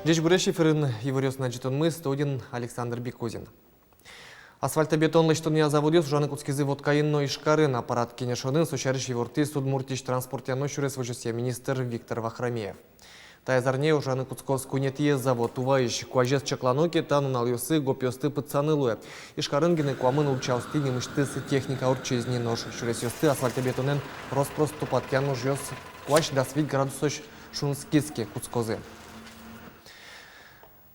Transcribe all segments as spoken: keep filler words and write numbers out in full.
Ӟечбуресь! Эфирын иворъёс но ӝытонмы, студиын Александр Бикузин. Асфальтобетон лэсьтонъя заводъёс ужаны кутскизы Воткаын но Ижкарын. Аппарат кенешонын со сярысь ивортӥз Удмуртиысь транспортъя но сюрес возёсъя министр Виктор Вахромеев. Таяз арне ужаны кутскоз куинетӥез завод Уваысь. Куазез чаклано ке, та нуналъёсы гопъёсты пытсаны луэ. Ижкарын гинэ куамын ульчаосты нимысьтыз техника ортчиз ни, нош сюресъёсты асфальтобетонэн рос-прос тупатъян ужъёс куазь дас вить градусозь шунскиз ке кутскозы.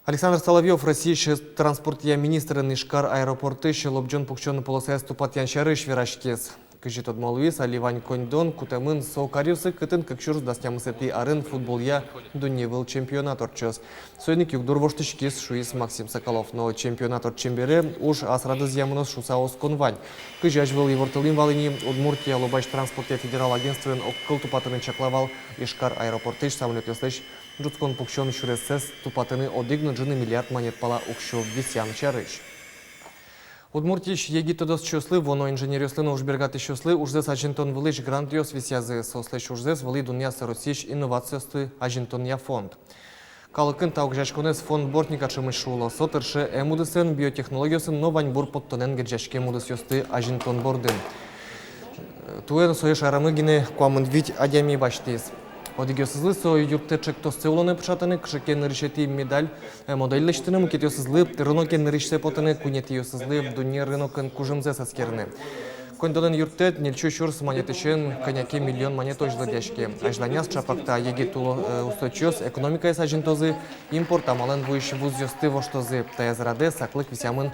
Александр Соловьёв Россиысь транспортъя министрен Ижкар аэропортысь лобӟон-пуксён полосаез тупатъян сярысь вераськиз. Кызьы тодмо луиз, али вань коньдон кутэмын со каръёсы, кытын кык сюрс дас тямысэтӥ арын футболъя дунневыл чемпионат ортчоз. Соин ик югдур воштӥськиз, шуиз Максим Соколов. Но чемпионат ортчем бере уж ас радызъя мыноз шуыса оскон вань. Кызьы азьвыл ивортылӥм вал ини, Удмуртия лобась транспортъя федерал агентствоен огкыл тупатыны чакла вал Ижкар аэропортысь самолётъёслэсь ӝутскон-пуксён сюрессэс тупатыны одӥг но ӝыны миллиард манет пала уксё висъян сярысь. Удмуртиысь егит тодосчиослы, вуоно инженеръёслы но ужбергатӥсьёслы ужзэс азинтон вылысь грантъёс висъязы. Соослэсь ужзэс вылӥ дунъяз Россиысь инновациосты азинтонъя фонд. Калыкын та огазеяськонэз «Фонд Бортника» ӵемысь шуыло. Со тырше эм удысэн, биотехнологиосын но ваньбур поттонэн герӟаськем удысъёсты азинтон бордын. Туэ сое шаерамы гинэ куамын вить адями басьтӥз. Одӥгъёсызлы со юрттэ ӵектоссэ улонэ пыӵатыны, кыӵе ке нырысетӥ медаль, э, модель лэсьтыны, мукетъёсызлы рынокен нырысьсэ потыны, куинетӥосызлы дунне рынокын кужымзэс эскерыны. Коньдонэн юрттэт ньыльсю сюрс манетысен кӧня ке миллион манетозь лыдъяське. Азьланяз ӵапак та егит уло-, э, усточиос экономикаез азинтозы, импорт амалэн вуись вузъёсты воштозы. Таяз радэ саклык висъямын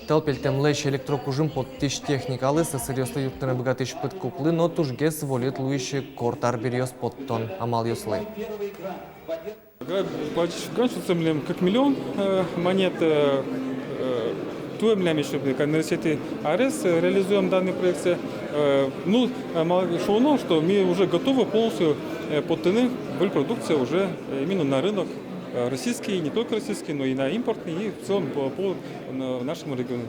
тӧлпельтэмлэсь электрокужым поттӥсь техникалы, сӧсыръёслы юрттыны быгатӥсь пыдкуклы но тужгес вольыт луись корт арбериос поттон амалъёслы. Гра-, платить грант сётӥм милем кык миллион, э, манет, э, э, туэ милям ещё, э, нырысетӥ арез, э, реализуем данный проектсэ. Э, ну, э, мал-, шуоно, что мы уже готовы полностью, э, поттыны выль продукция уже, э, именно на рынок, э, российский, не только российский, но и на импортный, и в целом по, по на-, нашему региону.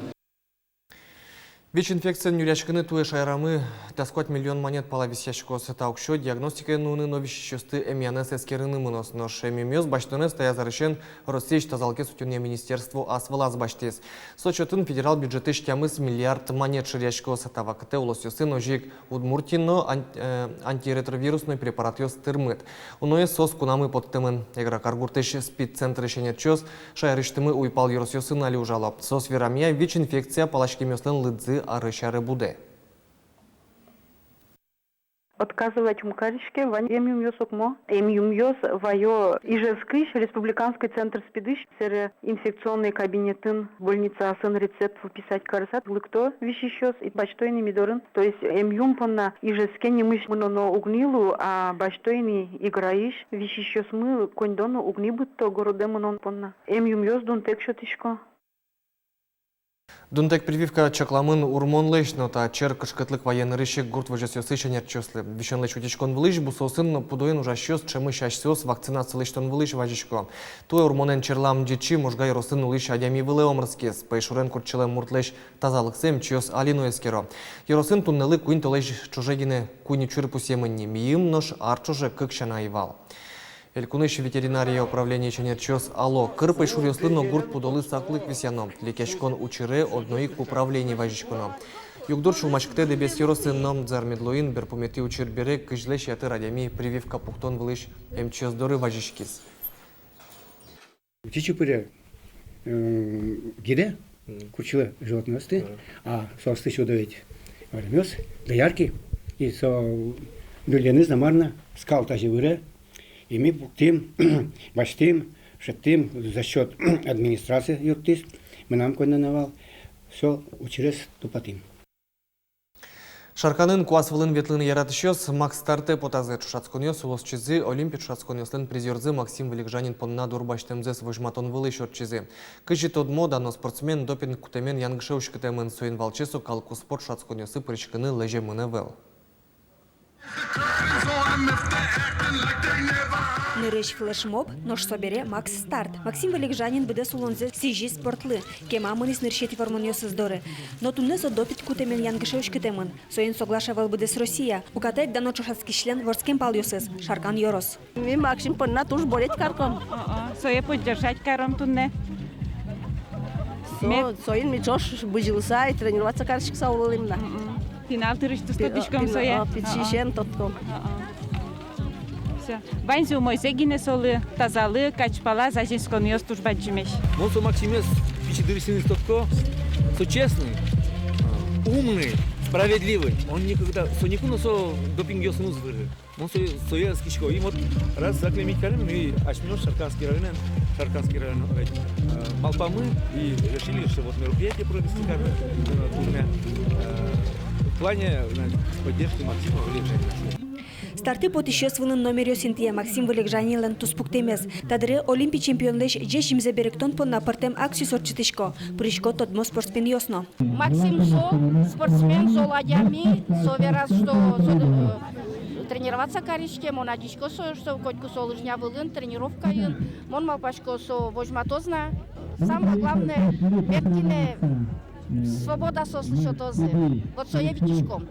ВИЧ-инфекциен нюръяськыны туэ шаерамы дас куать миллион манет пала висъяськоз. Та уксё диагностикае нуыны но висисьёсты эмъянэз эскерыны мыноз. Нош эмъюмъёс басьтонэз таяз арысен Россиысь тазалыкез утёнъя министерство ас вылаз басьтӥз. Со чотын федерал бюджетысь тямыс миллиард манет шыръяськоз. Та вакытэ улосъёсын озьы ик Удмуртиын но ан-, э, антиретровирусной препаратъёс тырмыт. Уноез соос кунамы поттэмын. Эгра каргуртысь СПИД центрысь ӧнерчиос шаерысьтымы уйпал ёросъёсын али ужало. Соос верамъя, ВИЧ-инфекция паласькемъёслэн лыдзы арысь аре будэ. Отказывать ум кариське, вань эмъюмъёс окмо. Эмъюмъёс ваё Ижевскысь республиканской центр СПИДысь, сэре инфекционной кабинетын, больницаосын рецепт выписать карыса лыкто висисьёс, и басьто ини ми дорын. То есть эмъюм понна Ижевске нимысь мыноно уг ни лу, а басьто ини Играысь висисьёсмы, коньдон уг ни быдто городэ мынон понна. Эмъюмъёс дунтэк сётӥсько. Дунтэк прививка чакламын урмонлэсь но. Та чер кышкытлык вае нырысь ик гурт возёсъёсысь ӧнерчиослы. Висёнлэсь утиськон вылысь бусыосын но пудоын ужасьёс ӵемысь асьсэос вакцинация лэсьтон вылысь вазисько. Туэ урмонэн черлам ӟичы Можга ёросын улӥсь адями вылэ омырскиз. Пӧйшурен куртчылэм муртлэсь тазалыксэ эмчиос али но эскеро. Ёросын туннэлы куинь толэзь ӵоже гинэ куинь учыр пусъемын ни, миым нош ар ӵоже кык сяна ӧй вал. Элькунысь ветеринария управлениысь ӧнерчиос ало: кыр пӧйшуръёслы но гурт пудолы саклык висъяно. Лекъяськон учыре одно ик управление вазиськоно. Югдур сюлмаськытэ Дэбес ёросын но. Зар-Медлоын берпуметӥ учыр бере кызьлэсь ятыр адями прививка пуктон вылысь эмчиос доры вазиськиз. Ӟичы пыре, э, гидэ, мгм, куртчылэ животнойёсты, мгм, а соосты сюдо ведь варемъёс, доярки, и со люллянэз но мар но скал тазьы выре, и ми пуктӥм, басьтӥм, шедьтӥм, за счёт администрации юрттӥз, мынам коньдон ӧй вал, со учырез тупатӥм. Шарканын куас вылын ветлыны яратӥсьёс Макстартэ потазы. Ӵошатсконъёс улосчизы, Олимпи ӵошатсконъёслэн призёрзы Максим Вылегжанин понна дурбасьтэмзэс возьматон вылысь ортчизы. Кызьы тодмо, дано спортсмен допинг кутэмен янгыше уськытэмын, соин валче со калыккуспо ӵошатсконъёсы пыриськыны лэземын ӧвӧл. Нырысь флешмоб, нош собере макс-старт. Максим Вылегжанин быдэс улонзэ сӥзиз спортлы, кема мынӥз нырысетӥ вормонъёсыз доры. Но туннэ со допинг кутэмен янгыше уськытэмын. Соин соглаш ӧвӧл быдэс Россия. Уката ик дано ӵошатскисьлэн вордскем палъёсыз — Шаркан ёрос. Ми Максим понна туж болеть карком. О-о, сое поддержать каром туннэ. Со, соин ми ӵош бызьылыса и тренироваться кариськыса улӥм на. М-м. Пинал дырысь туж тодӥськом сое. О, пичиысен тодком. О-о. Всё. Ваньзэ умойзэ гинэ солы, тазалык, кадь палаз азинсконъёс туж бадӟымесь. Мон со Максимез пичи дырысеныз тодко, со честный, умный, справедливый. Он никогда, со никуно со допингъёсын уз выры. Мон сое, сое оскисько. И вот раз заклеймить карим, и асьмеос Шарканский районэн, Шарканский район, э, малпамы и решили, что вот мероприятие провести карим, э, туннэ, э, в плане, значит, поддержки Максима Вылегжанина. Старты потӥсьёс вылын номеръёс интые Максим Вылегжанинлэн туспуктэмез. Та дыре олимпи чемпионлэсь ӟеч нимзэ берыктон понна пӧртэм акциос ортчытӥсько, пырисько тодмо спортсменъёс но. Максим зол спортсмен, зол адями, со вераз, что со, э, тренироваться кариське, мон адӟисько со, что котьку со лыжня вылын, тренировкаын, мон малпасько, со возьматоз на. Самое главное, бен гинэ свобода соослы сётозы. Вот сое витиськом.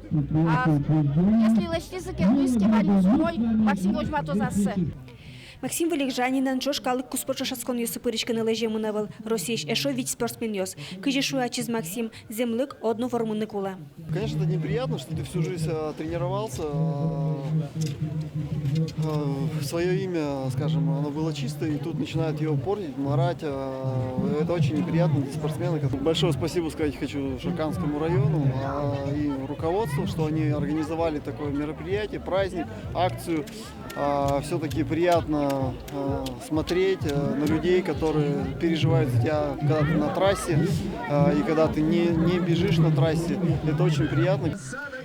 А если лэсьтӥзы ке, луиз ке ваньмыз умой, Максим возьматоз ассэ. Максим Вылегжанинэн ӵош калык куспо ӵошатсконъёсы пыриськыны лэземын ӧвӧл. Россиысь эшшо вить спортсменъёс. Кызьы шуэ ачиз Максим, зэмлык одно вормыны кулэ. Конечно, это неприятно, что ты всю жизнь, э, тренировался, э, э, своё имя, скажем, оно было чистое, и тут начинают его портить, марать, э, это очень неприятно для спортсмена. Большое спасибо сказать хочу Шарканскому району, а, и руководству, что они организовали такое мероприятие, праздник, акцию. А, всё-таки приятно, а, смотреть, э, на людей, которые переживают за тебя, когда ты на трассе, а, и когда ты не, не бежишь на трассе. Это очень приятно.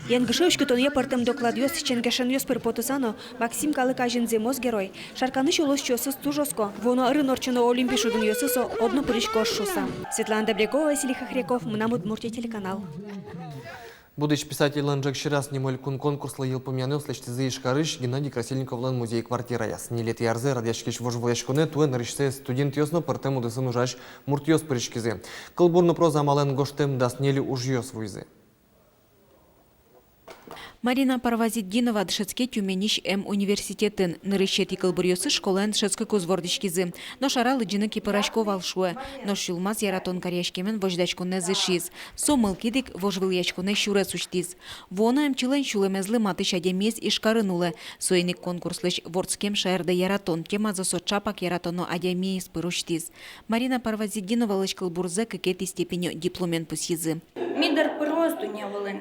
Янгыше уськытонъя пӧртэм докладъёс, сӥзен-кышканъёс пыр потыса но, Максим калык азьын зэмос герой. Шарканысь улосчиосыз туж оско, вуоно арын ортчоно олимпи шудонъёсы со одно пыриськоз шуыса. Светлана Добрякова, Василий Хохряков, «Мынам Удмуртие» телеканал. Будӥсь писательлэн ӝӧк сьӧраз нимо элькун конкурслы йылпумъянъёс лэсьтӥзы Ижкарысь Геннадий Красильниковлэн музей-квартираяз. Ньылетӥ арзэ радъяськись вожвылъяськонэ туэ нырысьсэ студентъёс но пӧртэм удысын ужась муртъёс пыриськизы. Кылбур но проза амалэн гожтэм дас ньыль ужъёс вуизы. Марина Парвазетдинова дышетске Тюменьысь эм университетын. Нырысетӥ кылбуръёсыз школаын дышетскыкуз вордӥськизы. Нош шара лыдӟыны кепырась ӧвӧл, шуэ. Нош сюлмаз яратон каръяськемен возьдаськонэз ышиз. Со мылкыд ик вожвылъяськонэ сюрес усьтӥз. Вуоно эмчилэн сюлэмезлы матысь адямиез Ижкарын улэ. Соин ик конкурслэсь «Вордскем шаерде яратон» темазэ со чапак яратоно адямиез пыр усьтӥз. Марина Парвазетдиновалэсь кылбурзэ кыкетӥ степенё дипломен пусйизы. Ми дыр пыроз дунне вылын.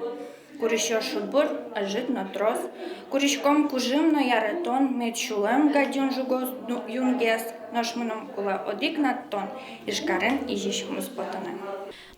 Курисьёс шудбур, ӧжыт но трос. Куриськом кужым но яратон, мед сюлэм гадьын жугоз ду-, юнгес. Нош мыным кулэ одӥг на тон, Ижкарын изись муспотонэн.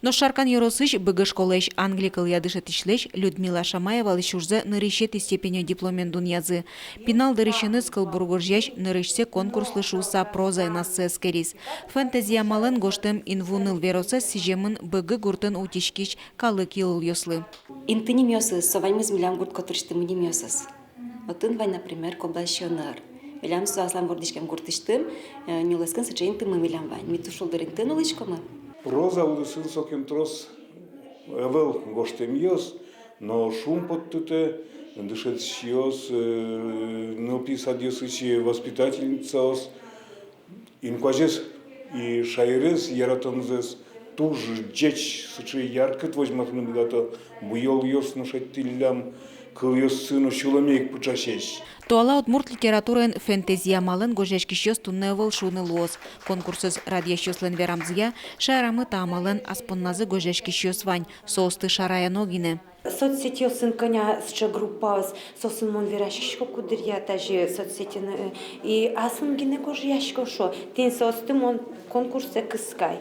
Нош Шаркан ёросысь Быгы школаысь англи кылъя дышетӥсьлэсь Людмила Шамаевалэсь ужзэ нырысетӥ степенё дипломен дунъязы. Пинал дырысеныз кылбур гожъясь нырысьсэ конкурслы шуыса прозаен ассэ эскериз. Фэнтези амалэн гожтэм «Инву ныл» веросэз сӥземын Быгы гуртын утиськись калык йылолъёслы. Инты нимъёсыз, со ваньмыз милям гурт котырысьтымы нимъёсыз. Отын вань, например, Кобласьёныр. Милям со аслам вордӥськем гуртысьтым, э, нюлэскын сыӵе интымы милям вань. Ми туж шулдыр интыын улӥськомы. Проза удысын сокем трос ӧвӧл гожтэмъёс, но шумпоттытэ дышетӥсьёс, э, нылпи садъёсысь воспитательницаос. Инкуазез и шаерез яратонзэс туж ӟеч, сыӵе яркыт возьматыны быгато, буёлъёс но шедьтӥллям, кылъёссы но сюлэме ик пыӵасесь. Туала удмурт литератураын фэнтези амалэн гожъяськисьёс туннэ ӧвӧл шуыны луоз. Конкурсэз радъясьёслэн верамзыя, шаерамы та амалэн ас понназы гожъяськисьёс вань, соосты шараяно гинэ. Соцсетьёсын кӧня сыӵе группаос, соосын мон вераськисько куддыръя тазьы соцсетьын, э, и аслым гинэ гожъясько, шуо, тӥни соосты мон конкурсэ кыскай.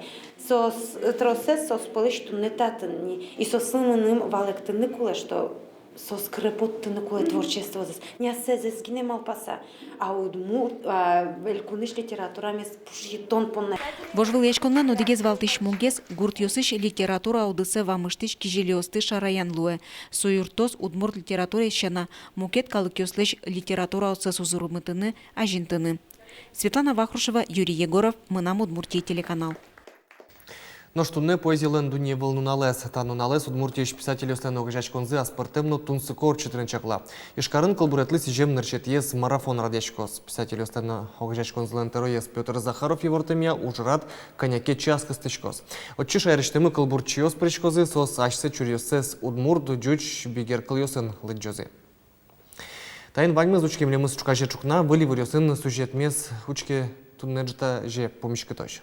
Соос, э, тросэз соос пӧлысь туннэ татын ни, и соослы мыным валэктыны кулэ, что Соос кыре поттыны кулэ творчествозэс. Не ассэзэс гинэ малпаса, а удмурт, а, элькунысь литературамес пушйытон понна. Вожвылъяськонлэн одӥгез валтӥсь мугез — гуртъёсысь литература удысэ вамыштӥсь кизилиосты шараян луэ. Со юрттоз удмурт литератураез сяна мукет калыкъёслэсь литератураоссэс узырмытыны, азинтыны. Светлана Вахрушева, Юрий Егоров, «Мынам Удмуртие» телеканал. Нош туннэ поэзилэн дунневыл нуналэз. Та нуналэз Удмуртиысь писательёслэн огазеяськонзы аспӧртэм но тунсыко ортчытыны чакла. Ижкарын кылбуретлы сӥзем нырысетӥез марафон радъяськоз. Писательёслэн огазеяськонзылэн тӧроез Пётр Захаров ивортэмъя, ужрад кӧня ке час кыстӥськоз. Отчы шаерысьтымы кылбурчиос пыриськозы, соос асьсэ чуръёссэс удмурт, ӟуч, бигер кылъёсын лыдӟозы. Таин ваньмыз. Учке милемыз ӵуказе ӵукна. Выль иворъёсын сюжетмес учке туннэ ӝытазе пумиськытозь.